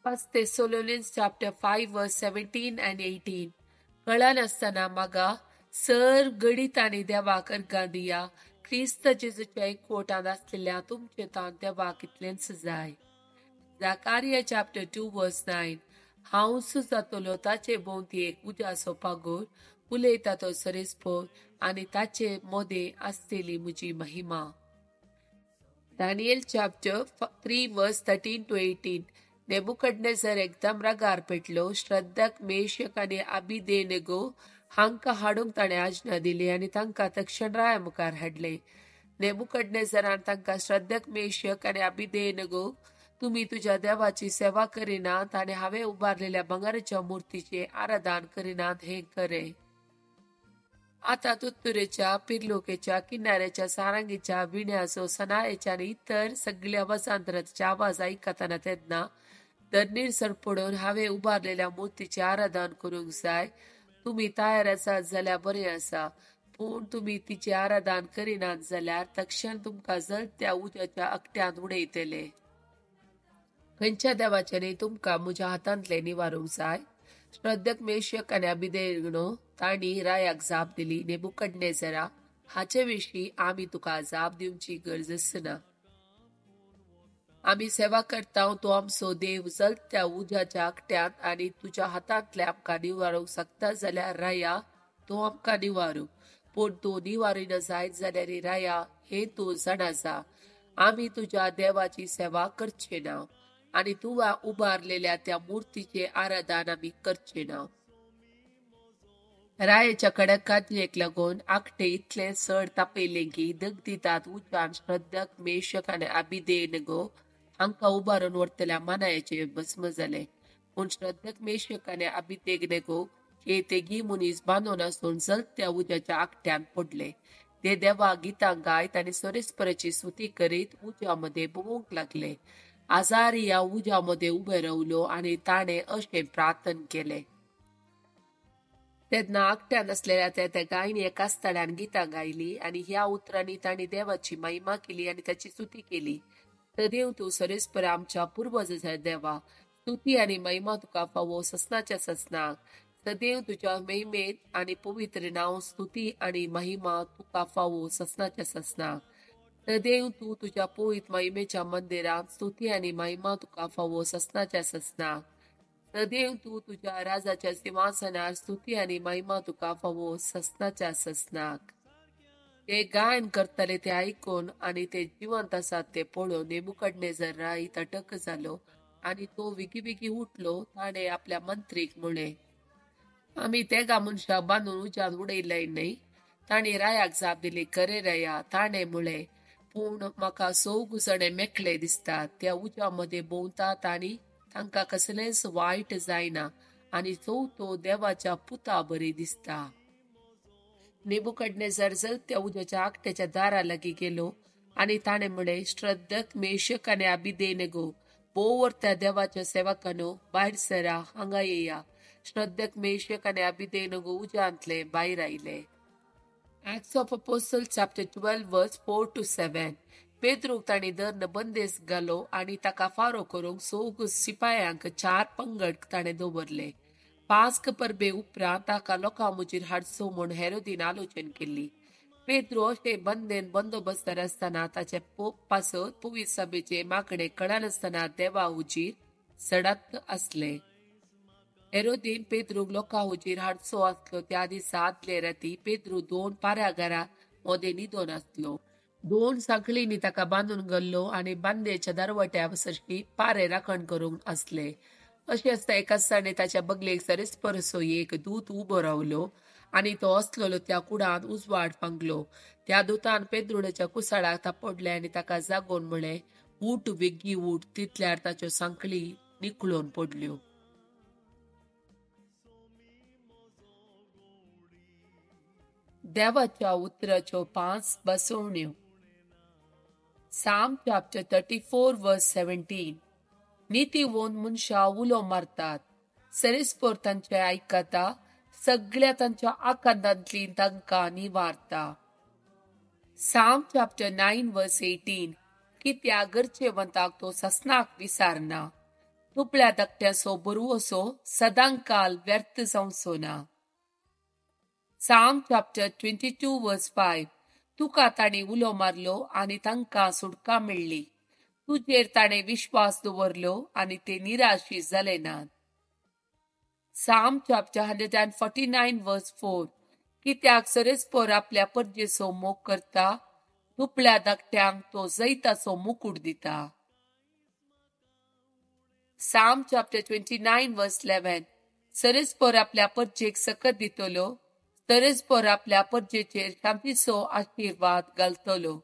1 Thessalonians chapter 5 verse 17 and 18. कळनासतना मागा sir गडीत आनी देवाक अर्गां दिया, क्रिस्त जेजूच्या एकवटांत आसलेल्या तुमचे तान देवाक इतलेंच जाय. जाकारिया चॅप्टर 2 वर्स 9. हांव जातलो ताचे भोंवती एक उज्याचो पागोर, उलयता तो सरेस्पोर आनी ताचे मोदें आसतली म्हजी महिमा. Daniel chapter 3 verse 13 to 18. Nebuchadnezzar एकदम रागार पेटलो. श्रद्धाक मेशक आनी अबेदनेगो हांकां हाडूंक ताणें आज्ञा दिली आनी तांकां तक्षण राया मुखार हाडले. नेबुकडनेझरान तांकां श्रद्धाक मेशक आनी अबेदनेगो, तुमी तुज्या देवाची सेवा करिनात आनी हांवें उबारलेल्या भांगराच्या मुर्तीचें आराधन करिनात हें खरें. आतां तुत्तुरेच्या, पिर्लोकेच्या, किनाऱ्याच्या, सारंगीच्या, विण्याचो, सनायेच्या आनी इतर सगळ्या वजांतराचे आवाज आयकतना तेन्ना धरणीर सरपडून हांवें उबारलेल्या मुर्तीचें आराधन करूंक जाय. तुमी तयार आसात जाल्यार बरें आसा, पूण तुमी तिचें आराधन करिनात जाल्यार तक्षण तुमकां जळत्या उज्याच्या अकट्यांत उडयतले. खंयच्या देवाच्यानी तुमकां म्हज्या हातांतले निवारूंक जाय? श्रद्धक मेशक आनी अबेदनेगो तांणी रायाक जाप दिली, नेबुकडनेझरा, हाचे विशीं आमी तुका जाप दिवची गरज ना. आमी सेवा करता तो आमचो देव जळत्या उज्याच्या आकट्यांत आनी तुज्या हातांतले आमकां निवारूंक शकता जाल्यार राया तो आमकां निवारू, पूण तूं निवारिना जायत जाल्यार राया हें तूं जाणा जा, आमी तुज्या देवाची सेवा करचे ना आनी तुवें उबारलेल्या त्या मुर्तीचें आराधन आमी करचे ना. रायाच्या कडक आज्ञेक लागून आकटे इतलें चड तापयलें की दगदितात उज्यान श्रद्धक मेशक आनी अबेदनेगो हांकां उबारून व्हरतल्या मानायाचें भस्म जालें. पूण श्रद्धक मेशक आनी अबेदनेगो हे तेगी मनीस बांदून आसून जळत्या उज्याच्या आकट्यांत पडले. ते देवा गितां गायत आनी सरेस्पराची स्तुती करीत उज्या मदें भोंवूंक लागले. आजारिया उज्या मदें उबे रावलो आनी ताणें अशें प्रार्थन केलें. तेन्ना आकट्यान आसलेल्या त्या त्या गायनी एकाच स्थळान गितां गायली आनी ह्या उतरांनी तांणी देवाची महिमा केली आनी ताची स्तुती केली. सदैव तूं सरेस्पर आमच्या पुर्वजाच्या देवा, स्तुती आनी महिमा तुका फावो ससनाच्या ससनाक. सदैव तुज्या महिमेत आनी पवित्र नांव स्तुती आनी महिमा तुका फावो ससनाच्या ससनाक. सदैव तूं तुज्या पवित्र महिमेच्या मंदिरांत स्तुती आनी महिमा तुका फावो ससनाच्या ससनाक. सदैव तूं तुज्या राजाच्या सिंहासनार स्तुती आनी महिमा तुका फावो ससनाच्या ससनाक. ते गायन करताले ते आयकून आनी ते जिवंत आसात ते पळोवन नेबुकडनेझर राय तटक जालो आनी तो बेगी उठलो. ताणें आपल्या मंत्रीक म्हळें, आमी तेगा मनशाक बांदून उज्यांत उडयले न्हय? ताणें रायाक जाप दिली, खरें राया. ताणें म्हळें, पूण म्हाका चौग जाणे मेकळे दिसतात, त्या उज्या मदें भोंवतात आनी तांकां कसलेंच वायट जायना आनी चवथो देवाच्या पुता बरी दिसता. नेबुकडनेझर जळत्या उज्याच्या आकट्याच्या दारा लागीं गेलो आनी ताणें म्हळें, श्रद्धक मेशक आनी अबेदनेगो, भोंवरत्या देवाच्या सेवकांनो, भायर सरा, हांगा येया. श्रद्धक मेशक आनी अबेदनेगो उज्यांतले भायर आयले. Acts of Apostles chapter 12 verse 4 to 7. पेद्रूक तांणी धरून बंदेस घालो आनी ताका फारो करूंक चौग शिपायांक 4 पंगड ताणें दवरले. पास्क परबे उपरांत ताका लोकां मुजीर हाडचो म्हूण हेरोदीन आलोचन केल्ली. पेद्रू अशें बंदेन बंदोबस्तार आसतना ताचे पासत पवित्र सभेचे मागणे कळनासतना देवा हुजीर सडत आसले. हेरोदीन पेद्रूक लोकां हुजीर हाडचो आसलो त्या दिसा आदले राती पेद्रू 2 पारागारा मदें न्हिदोन आसलो. 2 सांखळींनी ताका बांदून घाल्लो आनी बांदेच्या दरवट्या सरशी पारे राखण करूंक आसले. अशें आसता एका दिसांनी ताच्या बगलेक सरेस्परसो एक दूत उबो रावलो आनी तो असलेलो त्या कुडांत उजवाड फांगलो. त्या दुतान पेद्रुडाच्या कुसाळाक थापडले आनी ताका जागोवन म्हळें, उठ, बेगी उठ. तितल्यार ताच्यो सांखळी निखळून पडल्यो. देवाच्या उतराच्यो 5 बसवण्यो. Psalm chapter 34 verse 17. नितीवंत मनशां उलो मारतात, सरेस्पर तांचे आयकता, सगळ्या तांच्या आकांतांतली तांकां निवारता. Psalm chapter 9 verse 18. कित्याक गरजेवंताक तो ससनाक विसारना. दुबळ्या धाकट्याचो भरवंसो सदांकाल व्यर्थ जावचो ना. Psalm chapter 22 verse 5. तुका तांणी उलो मारलो आनी तांकां सुटका मेळ्ळी. तुजेर ताणें विश्वास दवरलो आनी ते निराशी जाले नात. Psalm chapter 149 verse 4. कित्याक सरेस्पोर आपल्या परजेचो मोग करता, दुबळ्या धाकट्यांक तो जैताचो मुकूट दिता. Psalm chapter 29 verse 11. सरेस्पोर आपल्या परजेक सकत दितलो, सरेस्पोर आपल्या परजेचेर शांतीचो आशिर्वाद घालतलो.